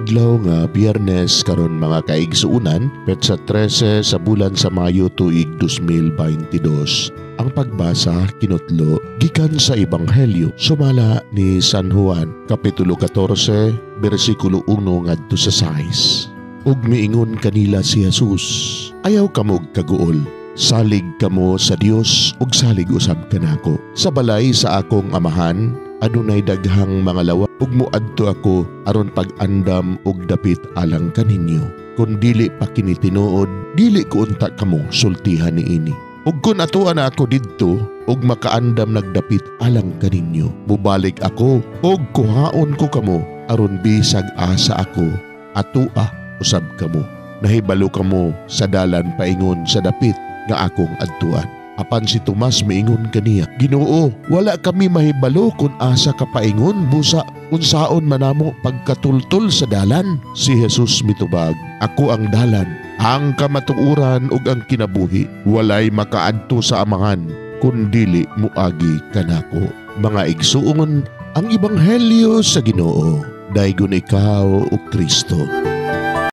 Adlaw nga Biyernes karon, mga kaigsuunan, petsa 13 sa bulan sa Mayo, tuig 2022. Ang pagbasa kinutlo gikan sa Ebanghelyo sumala ni San Juan, kapitulo 14, bersikulo 1 ngadto sa 6. Ug miingon kanila si Jesus, "Ayaw kamog kaguol. Salig kamo sa Dios ug salig usab kanako. Sa balay sa akong Amahan adunay daghang mga lawa ug moadto ako aron pag-andam og dapit alang kaninyo. Kun dili pa kini tinuod, dili ko unta kamo sultihan niini. Ug kun atuan na ako didto ug makaandam nagdapit alang kaninyo, mubalik ako ug kuhaon ko kamo aron bisag asa ako, atua usab kamo. Nahibalo kamo sa dalan paingon sa dapit nga akong adtuan." Apan si Tomas miingon kaniya, "Ginoo, wala kami mahibalo kung asa ka paingon, busa unsaon manamo pagkatultol sa dalan?" Si Jesus mitubag, "Ako ang dalan, ang kamatuoran ug ang kinabuhi. Walay makaadto sa Amahan kun dili muagi kanako." Mga igsuon, ang ebanghelyo sa Ginoo. Daygon ikaw, o Kristo.